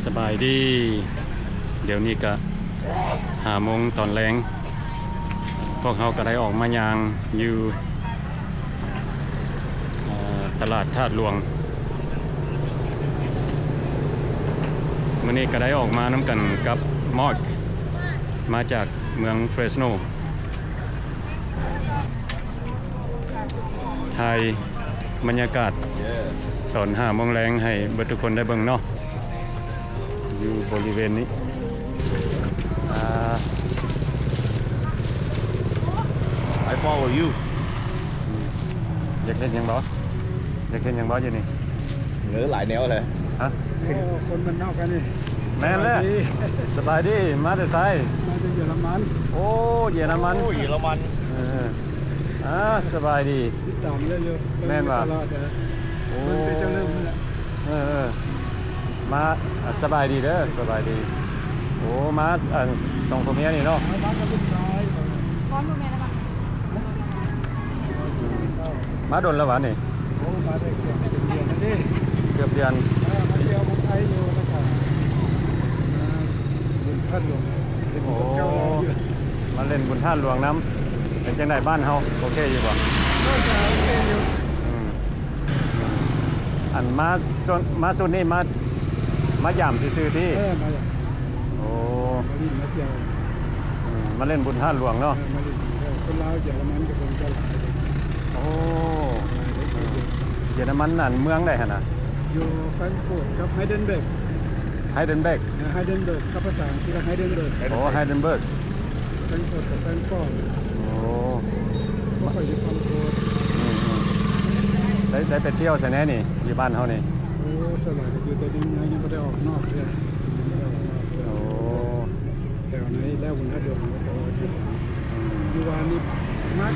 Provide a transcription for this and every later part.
ສະບາຍດີ ດຽວນີ້ກະຫ້າໂມງຕອນແລງ ພວກເຮົາກະໄດ້ອອກມາຍ່າງຢູ່ ເອີ ຕະຫຼາດທາດຫຼວງ. ມື້ນີ້ກະໄດ້ອອກມານຳກັນກັບມອດ ມາຈາກເມືອງເຟຣສໂນ. ຖ່າຍບັນຍາກາດຕອນຫ້າໂມງແລງໃຫ້ເບິດທຸກຄົນໄດ້ເບິ່ງເນາະ ຢູ່ບໍລິເວນນີ້. ອ່າ I follow you. ຢາກເຮັດຫຍັງບໍ່? ຢາກເຮັດຫຍັງບໍ່ຢູ່ນີ້? ເອີ ຫຼາຍແນວເລີຍ. ຮະ? ໂອ້ ຄົນບ້ານນອກກັນນີ້. ແມ່ນແຫຼະ. ສະບາຍດີ. ສະບາຍດີ. ມາແຕ່ໃສ? ມາແຕ່ເຢຍລະມັນ. ໂອ້ ເຢຍລະມັນ. ໂອ້ ເຢຍລະມັນ. ເອີ ອ່າ ສະບາຍດີ. ຕິດຕາມເລີຍຢູ່. ແມ່ນວ່າ. ເບິ່ງຕະຫຼອດເດີ. ໂອ້ ເບິ່ງແຕ່ເຈົ້າເລີ່ມແຫຼະ. ເອີ ເອີ ມາ ອ່າ ສະບາຍດີເດີ ສະບາຍດີ. ໂອ້ ມາ ອັນ ສອງຜົວເມຍນີ້ເນາະ. ມາກັບລູກຊາຍ. ມາດົນແລ້ວຫວານີ້? ໂອ້ ມາໄດ້ເກືອບເດືອນແລ້ວເດ້. ເກືອບເດືອນ. ເອີ ມາທ່ຽວເມືອງໄທຢູ່ ແລ້ວກະມາບຸນທາດຫຼວງ. ໂອ້ ມາຫຼິ້ນບຸນທາດຫຼວງນຳ. ເປັນຈັ່ງໃດບ້ານເຮົາ ໂອເຄຢູ່ບໍ່? ໂອເຄຢູ່. ອືມ ອັນມາ ມາຊຸດນີ້ ມາ ມາຢາມຊື່ໆຕິ? ເອີ ມາຢາມຊື່ໆ. ໂອ້ ມາຫຼິ້ນມາທ່ຽວ. ອືມ ມາຫຼິ້ນບຸນທາດຫຼວງເນາະ. ເອີ ມາຫຼິ້ນບຸນທາດ ຄົນລາວເຢຍລະມັນກະຄົງຈະຫຼາຍເດ້. ໂອ້ ຫຼາຍເດ້. ເຢຍລະມັນ ອັນເມືອງໃດຫັ້ນນະ? ຢູ່ແຟຣງຟອດກັບໄຮເດັນເບີກ. ໄຮເດັນເບີກ. ເອີ ໄຮເດັນເບີກ ກັບພາສາອັງກິດວ່າໄຮເດັນເບີກ. ໂອ້ ໄຮເດັນເບີກ. ແຟຣງຟອດກັບແຟຣງຟອດ. ໂອ້ ບໍ່ຄ່ອຍຢູ່ແຟຣງຟອດ. ອືມໆ ໄດ້ ໄດ້ໄປທ່ຽວໃສແດ່ນີ້ ຢູ່ບ້ານເຮົານີ້? ໂອ້ ສ່ວນຫຼາຍກະຢູ່ແຕ່ໃນເມືອງ ຍັງບໍ່ໄດ້ອອກນອກເທື່ອ. ຍັງບໍ່ໄດ້ອອກນອກເທື່ອ. ໂອ້ ແຖວໃນແລ້ວບຸນທາດຫຼວງ ແລ້ວກະອອກຢູ່. ອືມ ຢູ່ວ່ານີ້ມາ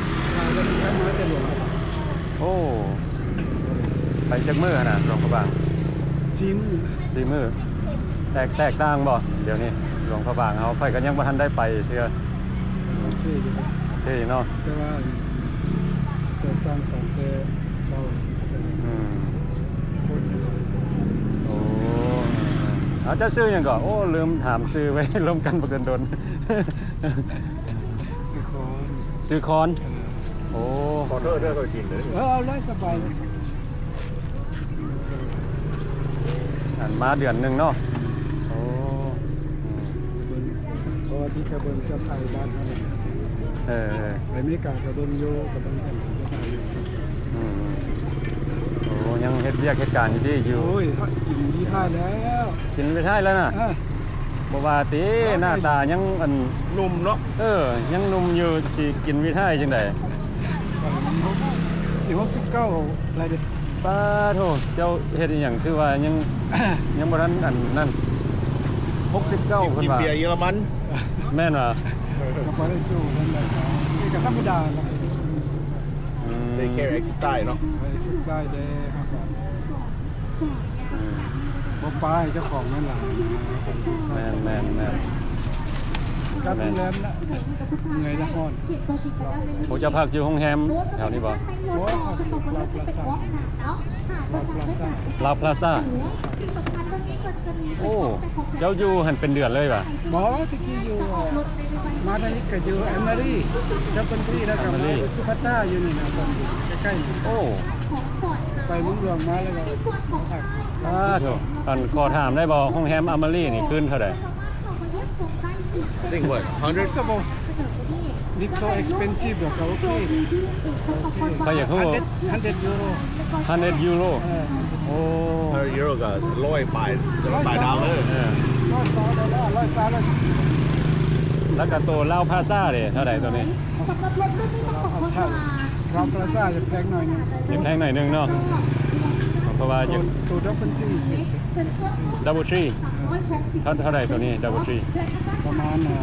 ມາແຕ່ຫຼວງພະບາງ. ໂອ້ ໄປຈັກມື້ຫັ້ນນະ ຫຼວງພະບາງ? ສີ່ມື້. ສີ່ມື້. ແຕກ ແຕກຕ່າງບໍ່ດຽວນີ້ ຫຼວງພະບາງເຮົາ? ຂ້ອຍກະຍັງບໍ່ທັນໄດ້ໄປເທື່ອ. ໂອເຄຢູ່ເນາະ. ແຕ່ວ່າແຕກຕ່າງກັນແຕ່ເກົ່າ. ອືມ ຄົນຫຼາຍ. ໂອ້ ເອົາ ເຈົ້າຊື່ຫຍັງເກາະ? ໂອ້ ລືມຖາມຊື່ໄວ້ ລົມກັນບໍ່ເກີນດົນ. ຊື່ຄອນ. ຊື່ຄອນ. ເອີ ໂອ້ ຂໍໂທດເດີ ຂ້ອຍກິນເດີ. ເອີ ເອົາເລີຍ ສະບາຍເລີຍ. ອັນມາເດືອນໜຶ່ງເນາະ. ໂອ້ ອືມ ເບິ່ງ ເພາະວ່າທີ່ຈະເບິ່ງເຈົ້າໄທບ້ານເຮົານີ້. ເອີ ເອີ ໄປອາເມລິກາກະເບິ່ງຢູ່ ກະເບິ່ງກັນ ສະບາຍຢູ່. ອືມ ໂອ້ ຍັງເຮັດວຽກເຮັດການຢູ່ຕິ? ຢູ່. ໂອ້ຍ ກິນວິໄທແລ້ວ. ກິນວິໄທແລ້ວນະ? ເອີ ບໍ່ວ່າຕິ ໜ້າຕາຍັງ ອັນ ໜຸ່ມເນາະ. ເອີ ຍັງໜຸ່ມຢູ່ ຊິກິນວິໄທຈັ່ງໃດ? ຊິຫົກສິບເກົ້າແລ້ວເດ້. ປາໂທ ເຈົ້າເຮັດອີ່ຫຍັງ ຄືວ່າຍັງ ຍັງບໍ່ທັນອັນນັ້ນ. ຫົກສິບເກົ້າ ກິນ ເພິ່ນວ່າ ກິນເບຍເຢຍລະມັນ. ແມ່ນຫວາ? ກະພໍໄດ້ສູ້ເພິ່ນໄດ້. ນີ້ກະທຳມະດາລະ. ອືມ ໄດ້ແກ້ເອັກເຊີໄຊເນາະ. ເອັກເຊີໄຊເດ້. ອືມ ບໍ່ປາຍ ເຈົ້າຂອງແມ່ນຫຼາຍ. ແມ່ນໆໆ ກັບໂຮງແຮມນະ. ເມື່ອຍລະຮ້ອນ. ໂອ້ ເຈົ້າພັກຢູ່ໂຮງແຮມແຖວນີ້ບໍ່? ໂອ້ ລາວພລາຊາ. ລາວພລາຊາ. ໂອ້ ເຈົ້າຢູ່ຫັ້ນເປັນເດືອນເລີຍຫວາ? ບໍ່ ແຕ່ກີ້ຢູ່ ມາທາງນີ້ກະຢູ່ແອມມາຣີ ຈັບເປັນທີ່ ແລ້ວກະມາສຸພັດຕາ ຢູ່ນີ້ນະ ໃກ້ໆ. ໂອ້ ໄປເມືອງຫຼວງມາແລ້ວກະ ອາໂທ ອັນ ຂໍຖາມໄດ້ບໍ່ ໂຮງແຮມອາມາຣີນີ້ຄືນເທົ່າໃດ? I think what, hundred? ກະບໍ່ it's so expensive ດອກ. ກະໂອເຄ ຂ້ອຍຢາກຮູ້. Hundred, hundred euro. Hundred euro. ເອີ ໂອ້ hundred euro ກະຮ້ອຍປາຍ ຮ້ອຍປາຍດາວເລີຍ. ເອີ ຮ້ອຍຊາວດອນລ່າ ຮ້ອຍຊາວ. ແລ້ວກະໂຕລາວພລາຊາເດ ເທົ່າໃດໂຕນີ້? ລາວພລາຊາ ລາວພລາຊາຈະແພງໜ້ອຍໜຶ່ງ. ຈະແພງໜ້ອຍໜຶ່ງເນາະ ເພາະວ່າຢາກ ໂຕດັບເບິນທຣີ ດັບເບິນທຣີ ເທົ່າ ເທົ່າໃດໂຕນີ້ ດັບເບິນທຣີ? ປະມານ ເອີ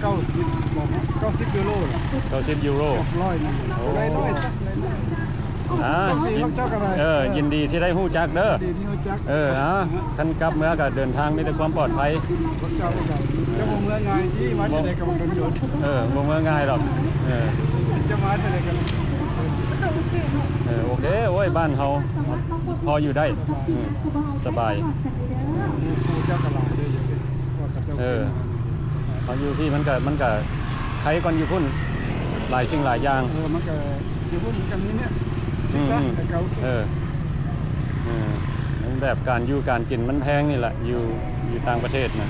ເກົ້າສິບ ເກົ້າສິບຢູໂຣ. ເກົ້າສິບຢູໂຣ ເກືອບຮ້ອຍໜຶ່ງ. ໂອ້ ໄດ້ຮ້ອຍ ອາ ເອີ ຍິນດີທີ່ໄດ້ຮູ້ຈັກເດີ. ເອີ ອາ ຄັນກັບເມືອກະເດີນທາງມີແຕ່ຄວາມປອດໄພ. ເຈົ້າບໍ່ເມືອງ່າຍຕິ ມາຈັ່ງໃດກະບໍ່ດົນ. ເອີ ບໍ່ເມືອງ່າຍດອກ. ເອີ ຈະມາຈັ່ງໃດກະ ເອີ ໂອເຄ. ໂອ້ຍ ບ້ານເຮົາພໍຢູ່ໄດ້. ອືມ ສະບາຍ. ຜູ້ເຈົ້າກໍຫຼາຍເດ້ ຢູ່ທີ່ພວກເຂົາເຈົ້າ ເອີ ກິນ ເຮົາຢູ່ພີ້ມັນກະ ມັນກະໄຄກວ່າຢູ່ພຸ້ນ ຫຼາຍສິ່ງຫຼາຍຢ່າງ ເອີ ມັນກະຢູ່ພຸ້ນມັນກະມີແນວສຶກສາ ອືມ ແຕ່ເກົ່າ ເອີ ເອີ ມັນແບບການຢູ່ການກິນມັນແພງນີ້ແຫຼະ ຢູ່ ຢູ່ຕ່າງປະເທດນະ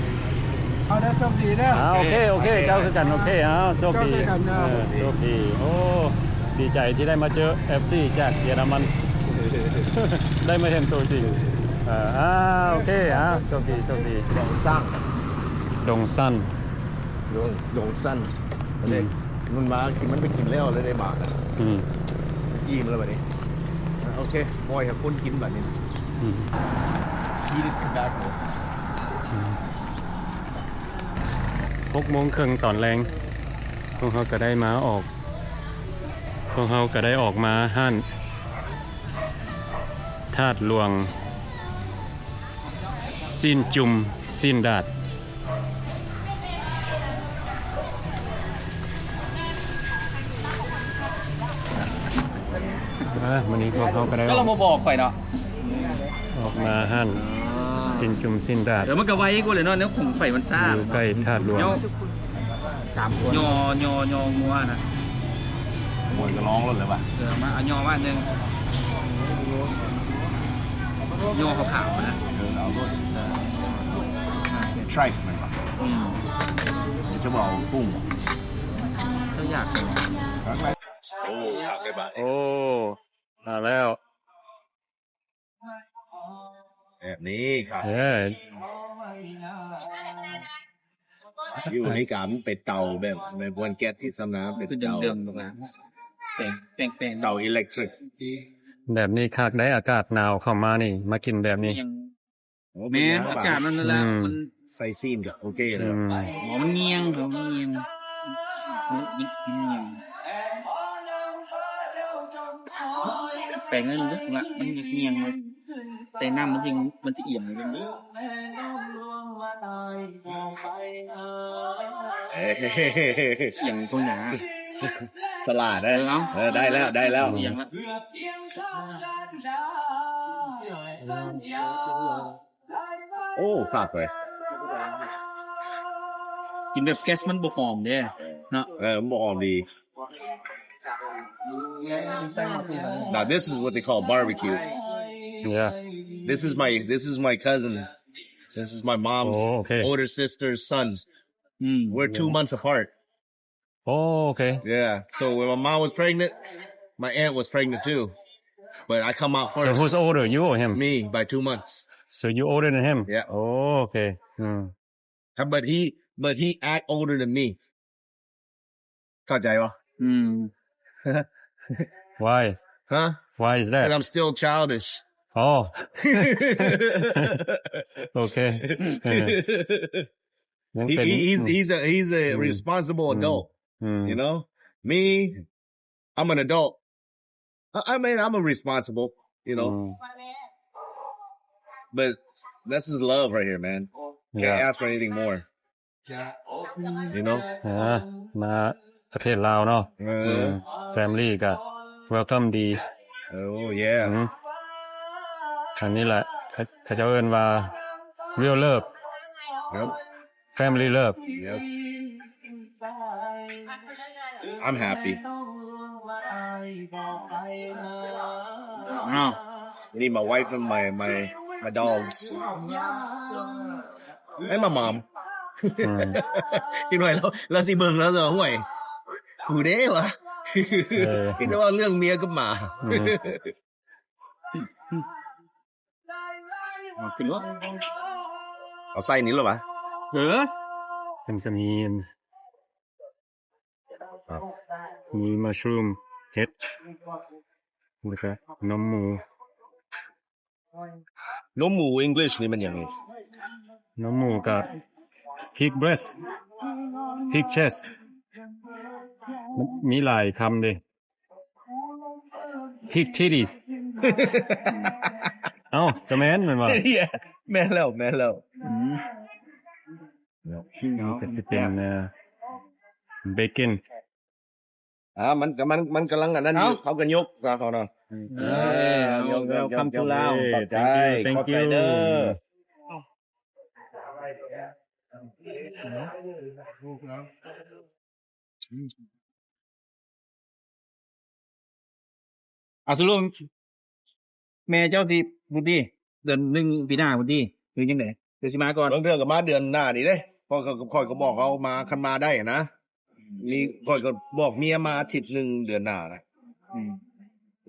ເອົາເດີ ໂຊກດີເດີ ອ່າ ໂອເຄ ໂອເຄ ໂອເຄ ເຈົ້າຄືກັນ ໂອເຄ ເອົາ ໂຊກດີ ເຈົ້າຄືກັນເດີ ເອີ ໂຊກດີ ໂອ້ ດີໃຈທີ່ໄດ້ມາເຈີເອັຟຊີຈາກເຢຍລະມັນ ໄດ້ມາເຫັນໂຕຈິງ ເອີ ອ່າ ໂອເຄ ອ່າ ໂຊກດີ ໂຊກດີ ດົງຊັນ ດົງຊັນ ດົງ ດົງຊັນ ອືມ ມັນມາກິນ ມັນໄປກິນແລ້ວ ແລ້ວໄດ້ໝາກ ອືມ ອີ່ມແລ້ວບັດນີ້ ອ່າ ໂອເຄ ປ່ອຍໃຫ້ຄົນກິນບັດນີ້ ອືມ Heated tobacco ອືມ ຫົກໂມງເຄິ່ງຕອນແລງ ພວກເຮົາກໍໄດ້ມາອອກ ພວກເຮົາກໍໄດ້ອອກມາຮ້ານທາດຫຼວງ ຊີ້ນຈຸ່ມ ຊີ້ນດາດ ອ່າ ມື້ນີ້ພວກເຮົາກໍໄດ້ອອກ ເຈົ້າລະບໍ່ບອກຂ້ອຍເນາະ ອອກມາຮ້ານຊີ້ນຈຸ່ມ ຊີ້ນດາດ ເອີ ມັນກໍໄວກວ່າແຫຼະເນາະ ແນວຂອງໄປມັນຊ້າ ຢູ່ໃກ້ທາດຫຼວງ ສາມຄົນ ຍໍ ຍໍ ຍໍງົວນະ ໝວຍກໍລອງໂລດແລ້ວວ່າ ເອີ ມາ ເອົາຍໍມາໜຶ່ງ ຍໍຂາວໆນະ ເອີ ເອົາໂລດ ເອີ tripe ແມ່ນບໍ່ ອືມ ຈະບໍ່ເອົາກຸ້ງ ເຈົ້າຢາກ ໂອ້ ຄັກເດ້ບາດ ໂອ້ ມາແລ້ວ ແບບນີ້ຄັບ ເອີ ຢູ່ໃນການໄປເຕົາແບບ ແບບເພິ່ນແກັດທີ່ສຳນາເປັນເຕົາ ເຕີມໆ ແປງໆ ເຕົາອີເລັກທຣິກ ແບບນີ້ຄັກໄດ໋ ອາກາດໜາວເຂົ້າມານີ້ ມາກິນແບບນີ້ ໂອ້ ແມ່ນ ອາກາດມັນນັ້ນແຫຼະ ອືມ ມັນ ໃສ່ຊີ້ນກໍໂອເຄແລ້ວ ອືມ ບໍ່ ມັນງຽງ ມັນງຽງ ມັນ ມັນງຽງ ແປງນັ້ນລະ ມັນງຽງ ໃສ່ນ້ຳມັນຊິ ມັນຊິອຽງ ເອີ ອຽງຕົງໜ້າ ສະຫຼາດເດີ ເອີ ເອົາ ເອີ ໄດ້ແລ້ວ ໄດ້ແລ້ວ ອຽງລະ ໂອ້ ຄັກເວີຍ ກິນແບບແກັສມັນບໍ່ຫອມເດ້ເນາະ ເອີ ມັນບໍ່ຫອມດີ Now this is what they call barbecue. Yeah. This is my, this is my cousin. This is my mom's, oh, okay, older sister's son. Mm. We're two months apart. Oh, okay. Yeah. So when my mom was pregnant, my aunt was pregnant too. But I come out first. So who's older, you or him? Me, by two months. So you older than him? Yeah. Oh, okay. Mm. But he, but he act older than me. ເຂົ້າໃຈບໍ່? ອືມ Why? Huh? Why is that? 'Cause I'm still childish. Oh. Okay. He, he, he's, he's a, he's a responsible adult, you know? Me, I'm an adult. I, I mean, I'm a responsible, you know? But that's just love right here, man. Can't ask for anything more. You know? ອ່າ ມາປະເທດລາວເນາະ ເອີ ອືມ family ກະ welcome ດີ Oh yeah. ອືມ ອັນນີ້ແຫຼະ ເຂົາ ເຂົາເຈົ້າເອີ້ນວ່າ real love. Yep. Family love. Yep. I'm happy. ອ້າວ Need my wife and my, my, my dogs. And my mom. ອືມ ອີກໜ້ອຍລາວ ລາວຊິເບິ່ງ ລາວຊິວ່າ ຫ້ວຍ ກູເດ້ວະ ເອີ ມີແຕ່ເວົ້າເລື່ອງເມຍກັບໝາ ອືມ ເອົາຂຶ້ນລົດ ເອົາໃສ່ນີ້ໂລດຫວາ? ເອີ ເພິ່ນກະມີ ມີ mushroom ເຫັດ ແລ້ວກະນົມໝູ ນົມໝູ English ນີ້ແມ່ນຫຍັງນີ້? ນົມໝູກະ pig breast, pig chest ມັນມີຫຼາຍຄຳເດ້. Pig titty ເອົ້າ ກະແມ່ນແມ່ນບໍ່? ແມ່ນແລ້ວ ແມ່ນແລ້ວ ອືມ ນີ້ກະຊິເປັນ ເອີ bacon ອ່າ ມັນກະ ມັນ ມັນກຳລັງອັນນັ້ນຢູ່ ເອົ້າ ເຮົາກະຍົກຊະເຂົາເນາະ ເອີ ເອີ welcome to Laos ຂອບໃຈ thank you ຂອບໃຈເດີ. ອາ ສະຫຼຸບແມ່ເຈົ້າຊິພຸ້ນຕິ ເດືອນໜຶ່ງປີໜ້າພຸ້ນຕິ ຫຼືຈັ່ງໃດ? ເຈົ້າຊິມາກ່ອນ? ບາງເທື່ອກໍມາເດືອນໜ້ານີ້ເດ້ ຂ້ອຍກໍ ຂ້ອຍກໍບອກເຂົາມາ ຄັນມາໄດ້ນະ ນີ້ຂ້ອຍກໍບອກເມຍມາອາທິດໜຶ່ງເດືອນໜ້ານະ ອືມ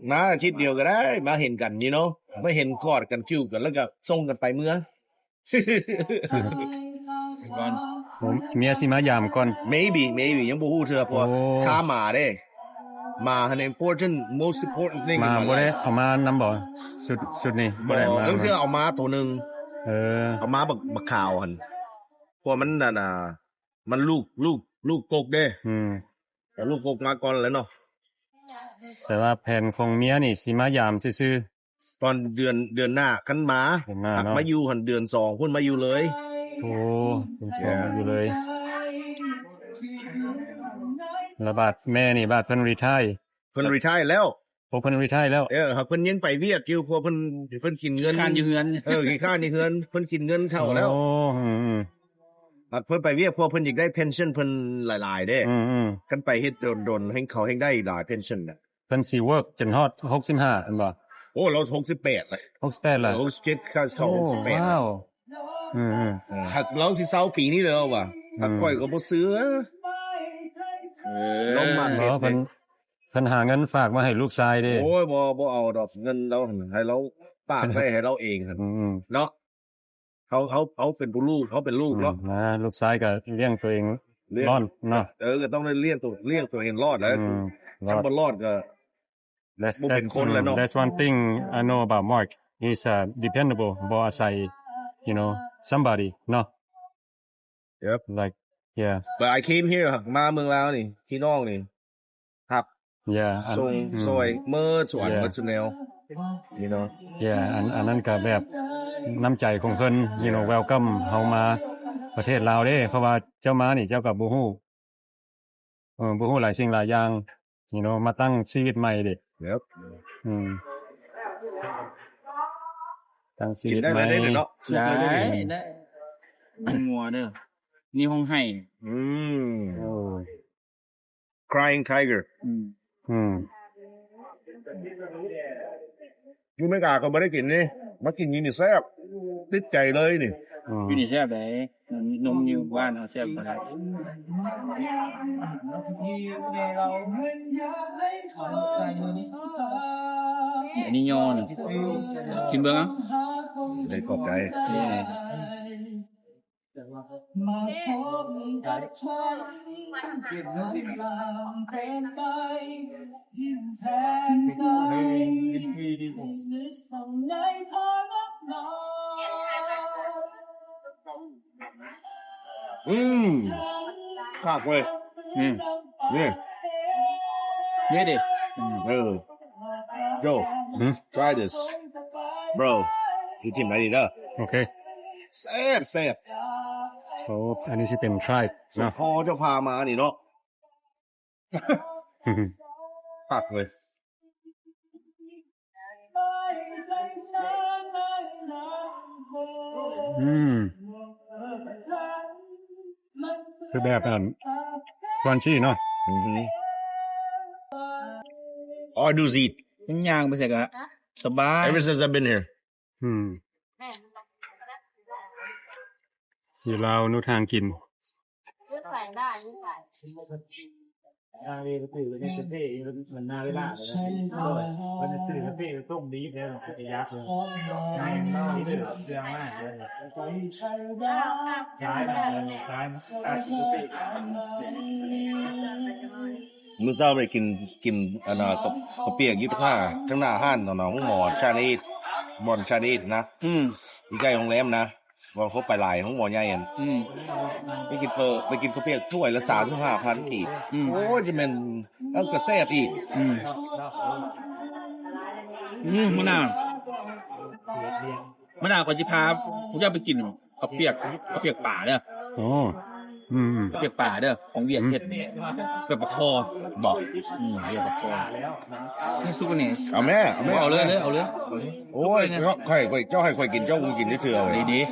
ມາອາທິດດຽວກໍໄດ້ ມາເຫັນກັນນີ້ເນາະ ມາເຫັນກອດກັນ ຈູບກັນ ແລ້ວກໍສົ່ງກັນໄປເມືອ. ເມຍຊິມາຢາມກ່ອນ maybe maybe ຍັງບໍ່ຮູ້ເທື່ອ ເພາະວ່າ ໂອ້ ຄ່າມາເດ້ ມາຫັ້ນ important most important thing ມາ in my ບໍ່ໄດ້ life ເອົາມານຳບໍ່? ຊຸດ ຊຸດນີ້ບໍ່ໄດ້ມາ ບາງເທື່ອເອົາມາໂຕໜຶ່ງ ເອີ ເອົາມາບັກ ບັກຂາວຫັ້ນ ເພາະວ່າມັນນັ້ນນະ ມັນລູກ ລູກ ລູກກົກເດ້ ອືມ ເອົາລູກກົກມາກ່ອນແລ້ວເນາະ ແຕ່ວ່າແຜນຂອງເມຍນີ້ຊິມາຢາມຊື່ໆ ຕອນເດືອນ ເດືອນໜ້າຄັນມາ ເດືອນໜ້າເນາະ ມາຢູ່ຫັ້ນເດືອນສອງພຸ້ນ ມາຢູ່ເລີຍ ໂອ້ ເດືອນສອງ yeah ມາຢູ່ເລີຍ ແລ້ວບາດແມ່ນີ້ ບາດເພິ່ນ retire ເພິ່ນ retire ແລ້ວ ໂອ້ ເພິ່ນ retire ແລ້ວ ເອີ ຫາກເພິ່ນຍັງໄປວຽກຢູ່ ເພາະເພິ່ນ ເພິ່ນກິນເງິນ ຂີ້ຄ້ານຢູ່ເຮືອນ ເອີ ຂີ້ຄ້ານຢູ່ເຮືອນ ເພິ່ນກິນເງິນເຂົ້າແລ້ວ ໂອ້ ອືມໆ ຫາກເພິ່ນໄປວຽກ ເພາະເພິ່ນຢາກໄດ້ pension ເພິ່ນຫຼາຍໆເດ້ ອືມໆ ຄັນໄປເຮັດດົນໆ ແຮ່ງເຂົາແຮ່ງໄດ້ຫຼາຍ pension ນະ ເພິ່ນຊິ work ຈົນຮອດຫົກສິບຫ້າ ແມ່ນບໍ່? ໂອ້ ລາວຫົກສິບແປດແລ້ວ ຫົກສິບແປດແລ້ວ ຫົກສິບເຈັດ ເຂົ້າ ເຂົ້າຫົກສິບແປດ ວ້າວ ອືມໆ ຫາກລາວຊິເຊົາປີນີ້ແລ້ວວ່າ ຫາກ ອືມ ຂ້ອຍກໍບໍ່ເຊື່ອ ເອີ ລາວມັກເຮັດ ເພິ່ນ ເພິ່ນຫາເງິນຝາກມາໃຫ້ລູກຊາຍເດ້ ໂອ້ຍ ບໍ່ ບໍ່ເອົາດອກ ເງິນລາວຫັ້ນ ໃຫ້ລາວຝາກໄວ້ໃຫ້ລາວເອງຫັ້ນ ອືມໆ ເນາະ. ເຮົາ ເຮົາ ເຮົາເປັນຜູ້ລູກ ເຮົາເປັນລູກເນາະ ອືມ ນະ ລູກຊາຍກໍລ້ຽງຕົວເອງ ລ້ຽງ ລອດເນາະ ເອີ ກໍຕ້ອງໄດ້ລ້ຽງຕົວ ລ້ຽງຕົວເອງລອດແຫຼະ ອືມ ຄັນບໍ່ລອດກໍ that's ບໍ່ເປັນ that's ຄົນແລ້ວເນາະ that's one thing I know about Mark. He's, uh, dependable ບໍ່ອາໄສ you know, somebody ເນາະ Yep. Like, yeah. But I came here ມາເມືອງລາວນີ້ ພີ່ນ້ອງນີ້ ຮັບ yeah ອັນ ສົ່ງ ອືມ ຊ່ອຍເໝິດ ສວນ yeah ເໝິດຊຸແນວ you know. Yeah ອັນ ອັນນັ້ນກໍແບບນ້ຳໃຈຂອງເພິ່ນ you know, yeah. Welcome ເຮົາມາປະເທດລາວເດ້ ເພາະວ່າເຈົ້າມານີ້ເຈົ້າກໍບໍ່ຮູ້ ເອີ ບໍ່ຮູ້ຫຼາຍສິ່ງຫຼາຍຢ່າງ you know ມາຕັ້ງຊີວິດໃໝ່ເດ້ Yep. ອືມ ຕັ້ງຊີວິດໃໝ່ ກິນໄດ້ເລີຍເນາະ ໄດ້ ໄດ້ ງົວເດີ ມີຮ້ອງໄຫ້ ອືມ ໂອ້ Crying Tiger ອືມ ອືມ ຢູ່ອາເມລິກາກໍບໍ່ໄດ້ກິນນີ້ ມາກິນຢູ່ນີ້ແຊບ ຕິດໃຈເລີຍນີ້ ອືມ ຢູ່ນີ້ແຊບໃດ໋ ນົມຢູ່ບ້ານເຮົາແຊບປານໃດ ອັນນີ້ຍໍນະ ຊິມເບິ່ງເອົາ ໄດ້ຂອບໃຈ ເອີ. ອືມ ຄັກເວີຍ ອືມ ນີ້ ນີ້ເດ ອືມ ເອີ Yo ຫືມ try this bro ຊິຈິ້ມໄດ້ດີເດີ ໂອເຄ ແຊບ ແຊບ ໂອ້ ອັນນີ້ຊິເປັນ tripe ເນາະ ພໍ່ເຈົ້າພາມານີ້ເນາະ ຄັກເວີຍ ອືມ ຄືແບບອັນ crunchy ເນາະ ອືຮຶ I do eat ຍ່າງໄປໃສກໍສະບາຍ ever since I've been here. ອືມ ຢູ່ລາວໜູທາງກິນ ຢູ່ໃສໄດ້ ຢູ່ໃສ ນາເວລາ ມັນນາເວລາ ເພິ່ນຊື້ສະເປຣສົ່ງດີແທ້ ຢາກເລີຍ ໃຫ້ມັນເອົາເລື່ອງມາ ຂາຍ ຂາຍ ຂາຍ ມື້ເຊົ້າໄປກິນ ກິນອັນນ່າ ເຂົ້າປຽກຢູ່ທາງ ທາງໜ້າຮ້ານ ໂຮງໝໍຊານເອດ ບ່ອນຊານເອດນະ ອືມ ຢູ່ໃກ້ໂຮງແຮມນະ ວ່າເຂົາໄປຫຼາຍ ໂຮງໝໍໃຫຍ່ຫັ້ນ ອືມ ໄປກິນເຝີ ໄປກິນເຂົ້າປຽກຖ້ວຍລະສາມສິບຫ້າພັນກີບ ອືມ ໂອ້ຍ ຈະແມ່ນ ແລ້ວກໍແຊບອີກ ອືມ ອືມ ມື້ໜ້າ ມື້ໜ້າຂ້ອຍຊິພາພວກເຈົ້າໄປກິນ ເຂົ້າປຽກ ເຂົ້າປຽກປາເດີ ໂອ້ ອືມໆ ເຂົ້າປຽກປາເດີ ຂອງຫວຽດເຮັດ ອືມ ແບບປາຄໍ ບໍ່ ອືມ ເຮັດປາຄໍ ສຸກນີ້ ເອົາແມ່ ເອົາແມ່ ເອົາເລີຍ ເອົາເລີຍ ໂອ້ຍ ເຈົ້າໃຫ້ຂ້ອຍ ເຈົ້າໃຫ້ຂ້ອຍກິນ ເຈົ້າບໍ່ກິນຈັກເທື່ອເວີຍ ດີໆ.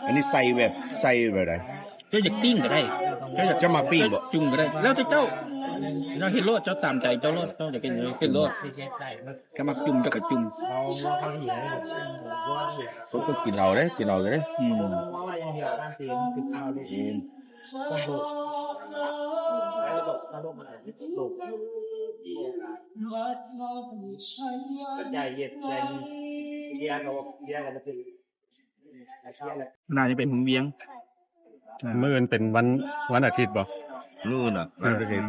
ອັນນີ້ໃສ່ແບບ ໃສ່ແບບໃດ? ເຈົ້າຢາກປີ້ງກໍໄດ້ ເຈົ້າຢາກ ເຈົ້າມັກປີ້ງບໍ່? ຈຸ່ມກໍໄດ້ ແລ້ວແຕ່ເຈົ້າ ເຈົ້າເຮັດໂລດ ເຈົ້າຕາມໃຈເຈົ້າໂລດ ເຈົ້າຢາກເຮັດຫຍັງເຮັດໂລດ ເຈົ້າມັກຈຸ່ມເຈົ້າກໍຈຸ່ມ ເຂົາກໍກິນເອົາເດ້ ກິນເອົາເດ້ ອືມ. ໜ້າຈະເປັນວຽງ ມື້ອື່ນເປັນວັນ ວັນອາທິດບໍ່? ມື້ອື່ນນະ ວັນອາທິດ ອໍ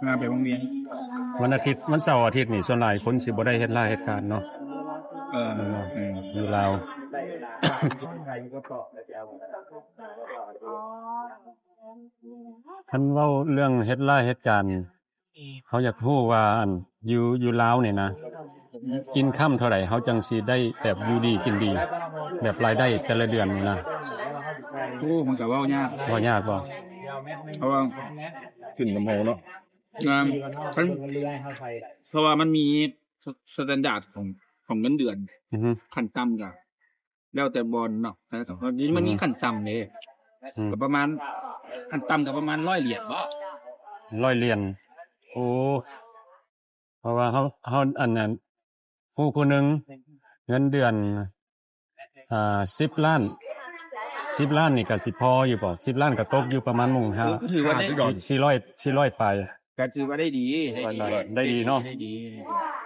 ໜ້າໄປວຽງ ວັນອາທິດ ວັນເສົາອາທິດນີ້ ສ່ວນຫຼາຍຄົນຊິບໍ່ໄດ້ເຮັດລາເຮັດການເນາະ ເອີ ເອີ ຢູ່ລາວ. ຄັນເວົ້າເລື່ອງເຮັດລາເຮັດການ ເຮົາຢາກຮູ້ວ່າ ອັນ ຢູ່ ຢູ່ລາວນີ້ນະ ອິນຄຳເທົ່າໃດ ເຮົາຈັ່ງຊິໄດ້ແບບຢູ່ດີກິນດີ ແບບລາຍໄດ້ແຕ່ລະເດືອນນີ້ນະ? ໂອ້ ມັນກໍເວົ້າຍາກ ເວົ້າຍາກບໍ່? ເພາະວ່າຂຶ້ນນຳເຮົາເນາະ ແມ່ນ ຄັນ ເພາະວ່າມັນມີສະ ສະແຕນດາດຂອງ ຂອງເງິນເດືອນ ອືຮຶ ຂັ້ນຕ່ຳກໍ ແລ້ວແຕ່ບ່ອນເນາະ ມັນມີ ອືມ ຂັ້ນຕ່ຳເດ້ ອືມ ກໍປະມານ ຂັ້ນຕ່ຳກໍປະມານຮ້ອຍຫຼຽນບໍ? ຮ້ອຍຫຼຽນ ໂອ້ ເພາະວ່າເຮົາ ເຮົາ ອັນນັ້ນ ຜູ້ ຜູ້ໜຶ່ງເງິນເດືອນ ອ່າ ສິບລ້ານ ສິບລ້ານນີ້ກໍຊິພໍຢູ່ບໍ່? ສິບລ້ານກໍຕົກຢູ່ປະມານໝົງຫ້າ ກໍຖືວ່າໄດ້ ສີ່ຮ້ອຍ ສີ່ຮ້ອຍປາຍ ກໍຖືວ່າໄດ້ດີ ໄດ້ດີ ໄດ້ດີເນາະ ໄດ້ດີ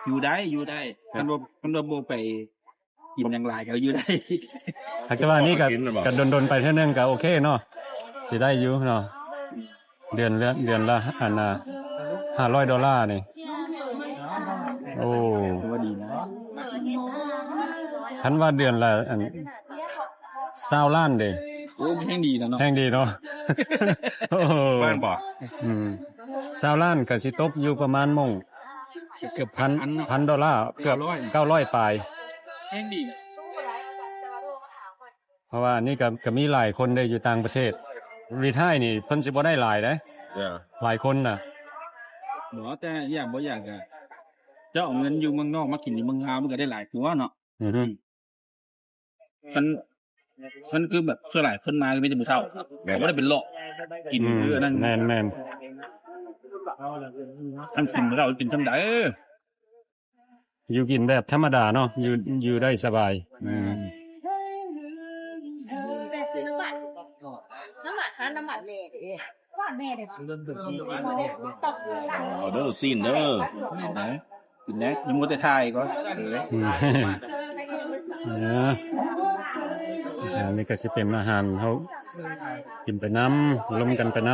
ຢູ່ໄດ້ ຢູ່ໄດ້ ຄັນບໍ່ ຄັນບໍ່ໄປ ກິນຫຍັງຫຼາຍກໍຢູ່ໄດ້ ຖ້າເກີດວ່ານີ້ກໍ ກໍດົນໆໄປເທື່ອໜຶ່ງກໍໂອເຄເນາະ ຊິໄດ້ຢູ່ເນາະ ເດືອນລະ ເດືອນລະ ອັນນ່າ ຫ້າຮ້ອຍໂດລານີ້ ໂອ້ ຖືວ່າດີນະ ຄັນວ່າເດືອນລະ ອັນ ຊາວລ້ານເດ ໂອ້ ແຮງດີແລ້ວເນາະ ແຮງດີເນາະ ໂອ້ ແມ່ນບໍ່? ອືມ ຊາວລ້ານກໍຊິຕົກຢູ່ປະມານໝ່ອງ ເກືອບພັນ ພັນໂດລາ ເກືອບເກົ້າຮ້ອຍປາຍ ແຮງດີ ເພາະວ່າອັນນີ້ກໍ ກໍມີຫຼາຍຄົນເດ້ຢູ່ຕ່າງປະເທດ ຣີທາຍນີ້ເພິ່ນຊິບໍ່ໄດ້ຫຼາຍເດ້ ຫຼາຍຄົນນະ ບໍ່ ແຕ່ຢາກບໍ່ຢາກກະ ເຈົ້າເອົາເງິນຢູ່ເມືອງນອກມາກິນຢູ່ເມືອງລາວ ມັນກໍໄດ້ຫຼາຍກວ່າເນາະ ອືຮຶ ຄັນ ຄັນຄືແບບສ່ວນຫຼາຍເພິ່ນມາກໍມີແຕ່ຜູ້ເຖົ້າ ແມ່ນ ເຂົາບໍ່ໄດ້ໄປເລາະກິນ ອືມ ຄືອັນນັ້ນ ແມ່ນໆ ອັນກິນຜູ້ເຖົ້າກິນສ່ຳໃດ ຢູ່ກິນແບບທຳມະດາເນາະ ຢູ່ ຢູ່ໄດ້ສະບາຍ ອືມ ນ້ຳໝາກ ນ້ຳໝາກແມ່ເດ້ ນ້ຳໝາກແມ່ເດ້ ອໍເດີ ຊີ້ນເດີ ກິນແດ່ ຍັງບໍ່ໄດ້ຖ່າຍກໍ ອືມ ເອີ ອັນນີ້ກໍຊິເປັນອາຫານເຮົາ ກິນໄປນຳ ລົມກັນໄປນຳ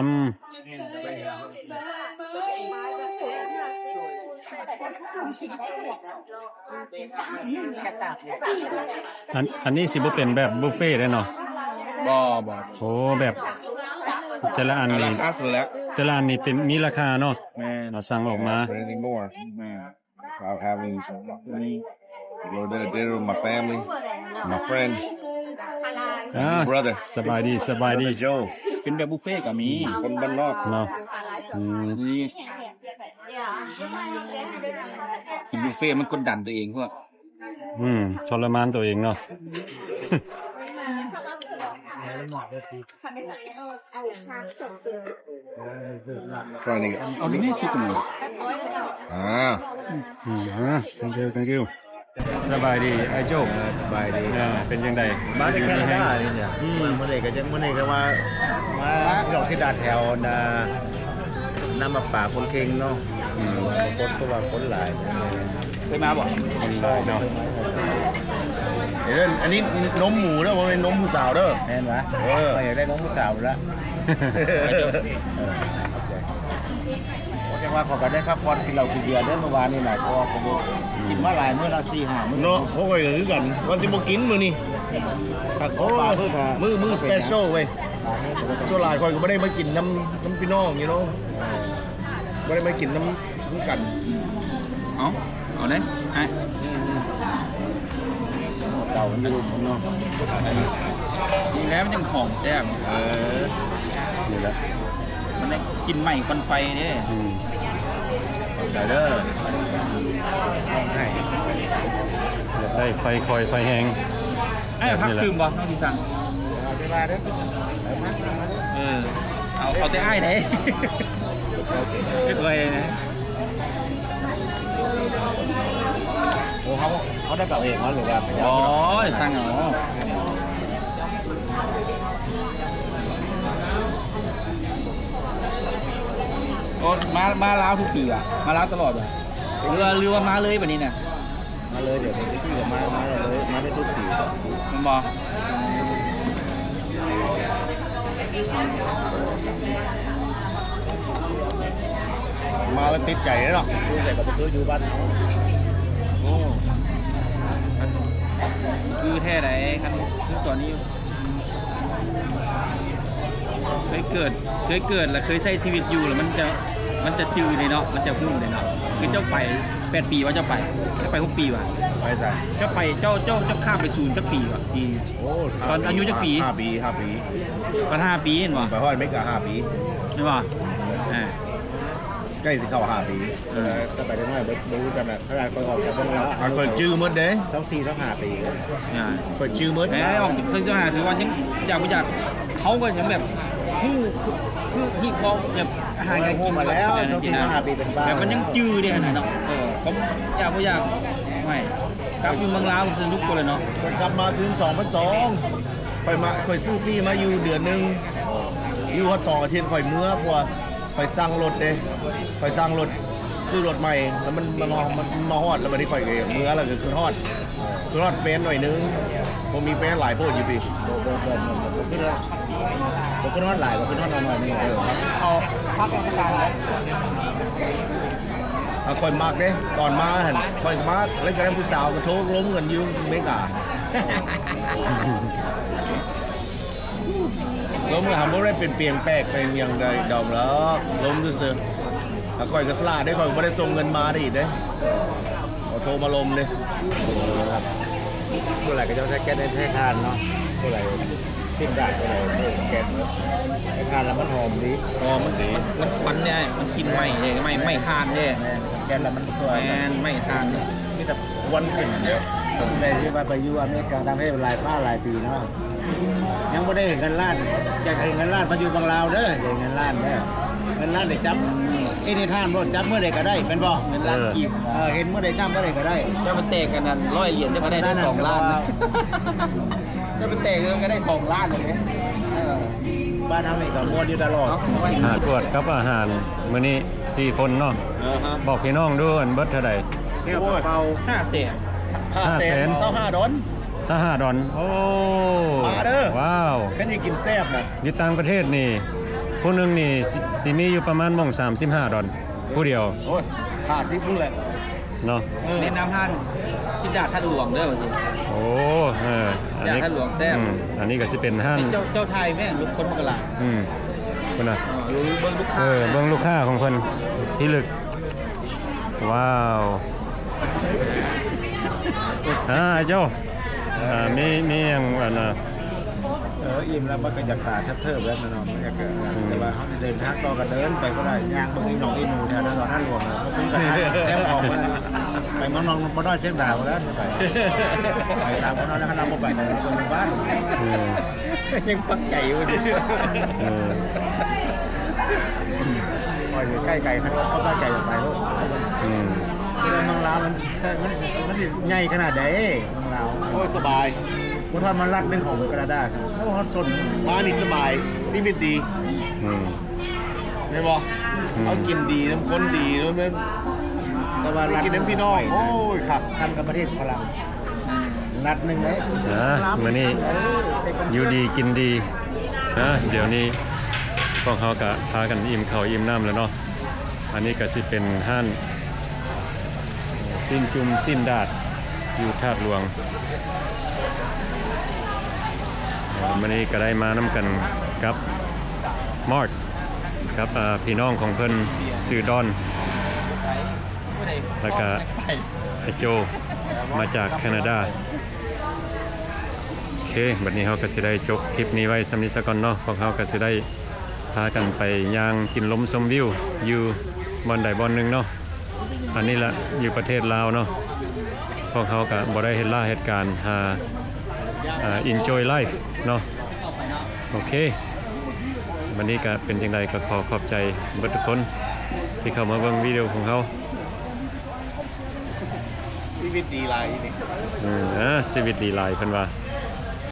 ອັນ ອັນນີ້ຊິບໍ່ເປັນແບບບຸບເຟເດ້ເນາະ ບໍ່ ບໍ່ ໂອ້ ແບບແຕ່ລະອັນນີ້ ແຕ່ລະອັນນີ້ເປັນ ມີລາຄາເນາະ ແມ່ນ ເຮົາສັ່ງອອກມາ ແມ່ນ Without having, you know, they're, they're my family, my friend, ອ່າ brother ສະບາຍດີ ສະບາຍດີ brother Joe ເປັນແບບບຸບເຟກໍມີ ອືມ ຄົນບ້ານນອກເນາະ ອືມ ມີ ກິນບຸບເຟມັນກົດດັນຕົວເອງພວກ ອືມ ທໍລະມານຕົວເອງເນາະ ກໍນີ້ ເອົານີ້ຕິດກັນ ອ່າ ອືມ thank you thank you ສະບາຍດີອ້າຍໂຈ້ ເອີ ສະບາຍດີ ເອີ ເປັນຈັ່ງໃດ ມາແຕ່ແຄນາດານີ້ນະ ອືມ ມື້ນີ້ກໍຈັ່ງ ມື້ນີ້ກໍວ່າມາຊິດອກຊິດາດແຖວນະ ນ້ຳປະປາຄົນເຄັ່ງເນາະ ອືມ ຄົນ ເພາະວ່າຄົນຫຼາຍ ເຄີຍມາບໍ່? ເອີ ເນາະ ເອີ ອັນນີ້ນົມໝູເດີ ບໍ່ແມ່ນນົມຜູ້ສາວເດີ ແມ່ນຫວາ? ເອີ ຂ້ອຍຢາກໄດ້ນົມຜູ້ສາວລະ ເອີ ໂອເຄ ວ່າຂ້ອຍກໍໄດ້ພັກຜ່ອນກິນເຫຼົ້າກິນເບຍເດີມື້ວານນີ້ນະ ເພາະວ່າຂ້ອຍກິນມາຫຼາຍມື້ລະ ສີ່ຫ້າມື້ເນາະ ພວກຂ້ອຍກໍຄືກັນ ວ່າຊິບໍ່ກິນມື້ນີ້ ໂອ້ ມື້ ມື້ special ເວີຍ ສ່ວນຫຼາຍຂ້ອຍກໍບໍ່ໄດ້ມາກິນນຳ ນຳພີ່ນ້ອງ you know ບໍ່ໄດ້ມາກິນນຳ ນຳກັນ ເອົາ ເອົາເດ້ອ້າຍ ເຕົາມັນຢູ່ເນາະ ນີ້ແຫຼະມັນຈັ່ງຫອມແຊບ ເອີ ນີ້ແຫຼະ ມັນໄດ້ກິ່ນໄໝ້ຄວັນໄຟເດ້ ອືມ ໄດ້ເດີ ຮ້ອງໄຫ້ ໄຟຄ່ອຍໄຟແຮງ. ອ້າຍ ແບບນີ້ແຫຼະ ຜັກຕື່ມບໍ່ ນ້ອງຊິສັ່ງ? ເອີ ເອົາ ເອົາແຕ່ອ້າຍເດ້ ເຮັດໄວນະ. ໂອ້ ເຮົາ ເຮົາໄດ້ເອົາເອງເນາະ ຫຼືວ່າ ໂອ້ຍ ສັ່ງເອົາ. ໂອ້ ມາ ມາລາວທຸກປີຫວາ? ມາລາວຕະຫຼອດຫວາ ຫຼືວ່າ ຫຼືວ່າມາເລີຍບັດນີ້ນະ? ມາເລີຍ ດຽວເພິ່ນຊິມາ ມາເລີຍ ມາໄດ້ທຸກປີ ແມ່ນບໍ່? ມາແລ້ວຕິດໃຈເນາະ ຢູ່ໃສກໍບໍ່ຄືຢູ່ບ້ານເຮົາ. ໂອ້ ຄືແທ້ໃດ ຄັນຄືຕອນນີ້ ເຄີຍເກີດ ເຄີຍເກີດ ແລະ ເຄີຍໃຊ້ຊີວິດຢູ່ ແລ້ວມັນຈະ ມັນຈະຈື່ເດ້ເນາະ ມັນຈະຮູ້ເດ້ເນາະ. ຄືເຈົ້າໄປແປດປີຫວາ ເຈົ້າໄປ ເຈົ້າໄປຫົກປີຫວາ? ໄປໃສ? ເຈົ້າໄປ ເຈົ້າ ເຈົ້າ ເຈົ້າຂ້າມໄປສູນຈັກປີຫວາ? ທີ່ ໂອ້ ຕອນອາຍຸຈັກປີ? ຫ້າປີ ຫ້າປີ ຕອນຫ້າປີແມ່ນບໍ່? ໄປຮອດອາເມລິກາຫ້າປີ ແມ່ນບໍ່? ອ່າ ໃກ້ຊິເຂົ້າຫ້າປີ. ເອີ ແຕ່ໄປເດັກນ້ອຍບໍ່ ບໍ່ຮູ້ຈັກນະ ຂະໜາດຂ້ອຍອອກຈາກເມືອງລາວ ຂ້ອຍຈື່ໝົດເດ້ ຊາວສີ່ ຊາວຫ້າປີ ອ່າ ຂ້ອຍຈື່ໝົດ. ແມ່ນ ອອກ ເພິ່ນຊິຫາ ຖືວ່າຍັງຢາກບໍ່ຢາກ ເຮົາກໍຍັງແບບຮູ້ ຄື ຄື ຮູ້ພໍແບບອາຫານການກິນ ຮູ້ມາແລ້ວ ຊາວສີ່ ຊາວຫ້າປີເປັນບ້າ ແບບມັນຍັງຈື່ເດ້ຫັ້ນນະເນາະ. ເອີ ກໍຢາກບໍ່ຢາກ ໂອ້ຍ ກັບຢູ່ເມືອງລາວສະໜຸກກວ່າແຫຼະເນາະ. ຂ້ອຍກັບມາຄືສອງພັນສອງ ຂ້ອຍມາ ຂ້ອຍຊື້ປີ້ມາຢູ່ເດືອນໜຶ່ງ ຢູ່ຮອດສອງອາທິດ ຂ້ອຍເມືອ ເພາະວ່າ ຂ້ອຍສັ່ງລົດເດ້ ຂ້ອຍສັ່ງລົດ ຊື້ລົດໃໝ່ ແລ້ວມັນ ມັນ ມັນມາຮອດ ແລ້ວບັດນີ້ຂ້ອຍກໍເມືອ ແລ້ວກໍຄືຮອດ ຄືຮອດແຟນໜ້ອຍໜຶ່ງ ບໍ່ມີແຟນຫຼາຍໂພດຢູ່ພີ້. ບໍ່ ບໍ່ ບໍ່ ບໍ່ ບໍ່ຄື ບໍ່ຄືຮອດຫຼາຍ ບໍ່ຄືຮອດໜ້ອຍໜຶ່ງ. ເອີ ເອົາພັກລາຊະການ ເອົາ ຂ້ອຍມັກເດ້ ຕອນມາຫັ້ນ ຂ້ອຍມັກ ແລ້ວກໍໄດ້ຜູ້ສາວກໍໂທລົມກັນຢູ່ອາເມລິກາ. ລົມກໍຫາບໍ່ໄດ້ເປັນປ່ຽນແປກໄປຫຍັງໃດດອກ ລົມຊື່ໆ. ແລ້ວຂ້ອຍກໍສະຫຼາດເດ້ ຂ້ອຍກໍບໍ່ໄດ້ສົ່ງເງິນມາໄດ້ອີກເດ້ ເຂົາໂທມາລົມເດ້. ຜູ້ໃດກໍເຈົ້າໃຊ້ແກັສ ໃຊ້ຖ່ານເນາະ ຜູ້ໃດ ຕິດດາດ ຜູ້ໃດໃຊ້ແກັສ ໃຊ້ຖ່ານແລ້ວມັນຫອມດີ ຫອມ ມັນດີ ມັນ ມັນຄວັນເດ້ ມັນກິ່ນໄໝ້ເດ້ ໄໝ້ ໄໝ້ຖ່ານເດ້. ແມ່ນ ແກັສແລ້ວມັນ ແມ່ນ ໄໝ້ຖ່ານເດ້ ມີແຕ່ ຄວັນຂຶ້ນເດ້. ຜູ້ໃດທີ່ວ່າໄປຢູ່ອາເມລິກາຕ່າງປະເທດຫຼາຍຟ້າຫຼາຍປີເນາະ ຍັງບໍ່ໄດ້ເຫັນເງິນລ້ານ ຢາກເຫັນເງິນລ້ານມາຢູ່ເມືອງລາວເດີ ຢາກເຫັນເງິນລ້ານເດີ. ເງິນລ້ານນີ້ຈັບ ເອັນນີ້ທ່ານໂລດ ຈັບມື້ໃດກໍໄດ້ແມ່ນບໍ່? ເງິນລ້ານ ເອີ ກີບ ເອີ ເຫັນມື້ໃດ ຈັບມື້ໃດກໍໄດ້. ເຈົ້າໄປແຕກກັນນັ້ນ ຮ້ອຍຫຼຽນ ເຈົ້າກໍໄດ້ ສອງລ້ານ ເຈົ້າໄປແຕກກໍໄດ້ ສອງລ້ານເລີຍເດ້. ເອີ ບ້ານເຮົານີ້ກໍມ່ວນຢູ່ຕະຫຼອດ. ເອົາ ອ່າ ກວດກັບອາຫານມື້ນີ້ ສີ່ຄົນເນາະ. ອ່າຮະ ບອກພີ່ນ້ອງດູ ອັນເບິດເທົ່າໃດ? ແກ້ວເປົ່າ ຫ້າແສນ ຫ້າແສນ ຊາວຫ້າດອນ ຊາວຫ້າດອນ. ໂອ້ ມາເດີ ວ້າວ ຄັນຢາກກິນແຊບນະ. ຢູ່ຕ່າງປະເທດນີ້ ຜູ້ໜຶ່ງນີ້ຊິ ຊິມີຢູ່ປະມານໝ່ອງສາມສິບຫ້າດອນ ຜູ້ດຽວ. ໂອ້ຍ ຫ້າສິບພຸ້ນແຫຼະເນາະ. ເອີ ແນະນຳຮ້ານຊິດດາດທາດຫຼວງເດີວ່າຊີ້. ໂອ້ ເອີ ອັນນີ້ ທາດຫຼວງແຊບ. ອືມ ອັນນີ້ກໍຊິເປັນຮ້ານ ເຈົ້າ ເຈົ້າຖ່າຍແມ່ນລູກຄົນມັນກໍຫຼາຍ. ອືມ ພຸ້ນນະ ເອີ ເບິ່ງລູກຄ້າ ເອີ ເບິ່ງລູກຄ້າຂອງເພິ່ນພິລຶກ. ວ້າວ ອ່າ ອ້າຍໂຈ້ ອ່າ ມີ ມີຫຍັງ ອັນນ່າ ເອີ ອີ່ມແລ້ວມັນກໍຢາກຕາເທີບໆແລ້ວເນາະ ມັນກໍ ອືມ ແຕ່ວ່າເຮົາຊິເດີນທາງຕໍ່ກໍເດີນໄປບໍ່ໄດ້ ຍ່າງເບິ່ງອີ່ໜອງອີ່ໜູແຖວນັ້ນ ທາດຫຼວງນະ ມັນກໍແຈ່ມອອກໄປ ໄປເມືອງນອກ ບໍ່ໄດ້ຊຽງດາວແລ້ວ ໄປ ໄປສາມຄົນນອນແລ້ວ ຄັນເຮົາບໍ່ໄປ ກໍຢູ່ບ້ານ. ອືມ ຍັງປັກໃຈຢູ່. ເອີ ຂ້ອຍຢູ່ໃກ້ໄກ ຄັນວ່າເຂົ້າໃກ້ໄກໄປໂລດ. ອືມ ເມືອງລາວມັນ ມັນ ມັນໃຫຍ່ຂະໜາດໃດ ເມືອງລາວ. ໂອ້ຍ ສະບາຍ ບໍ່ທັນມາລັດໜຶ່ງຂອງການາດາ ໂອ້ ຮອດຊົນ ມານີ້ສະບາຍ ຊີວິດດີ. ອືມ ແມ່ນບໍ່? ອືມ ເຮົາກິນດີນຳຄົນດີນຳ ແຕ່ວ່າ ໄດ້ກິນນຳພີ່ນ້ອງ ລັດໜຶ່ງ ໂອ້ຍ ຄັກ ສ່ຳກັບປະເທດຝຣັ່ງ ລັດໜຶ່ງເດ້. ອ່າ ມື້ນີ້ຢູ່ດີກິນດີ. ອ່າ ດຽວນີ້ພວກເຮົາກະພາກັນອີ່ມເຂົ້າອີ່ມນ້ຳແລ້ວເນາະ. ອັນນີ້ກະຊິເປັນຮ້ານຊີ້ນຈຸ່ມ ຊີ້ນດາດ ຢູ່ທາດຫຼວງ. ມື້ນີ້ກະໄດ້ມານຳກັນກັບມາກ ກັບ ອ່າ ພີ່ນ້ອງຂອງເພິ່ນ ຊື່ດອນ ແລ້ວກະ ອ້າຍໂຈ ມາຈາກແຄນາດາ. ໂອເຄ ບັດນີ້ເຮົາກໍຊິໄດ້ຈົບຄລິບນີ້ໄວ້ສ່ຳນີ້ສາກ່ອນເນາະ. ພວກເຮົາກໍຊິໄດ້ພາກັນໄປຍ່າງກິນລົມຊົມວິວຢູ່ບ່ອນໃດບ່ອນໜຶ່ງເນາະ. ອັນນີ້ລະ ຢູ່ປະເທດລາວເນາະ ປ ພວກເຮົາກະບໍ່ໄດ້ເຮັດລາເຮັດການ ຫາ ອ່າ enjoy life ເນາະ. ໂອເຄ ບັດນີ້ກະເປັນຈັ່ງໃດກະຂໍຂອບໃຈເບິດທຸກຄົນທີ່ເຂົ້າມາເບິ່ງວິດີໂອຂອງເຮົາ. ຊີວິດດີຫຼາຍອີ່ນີ້ ອືມ ອ່າ ຊີວິດດີຫຼາຍເພິ່ນວ່າ.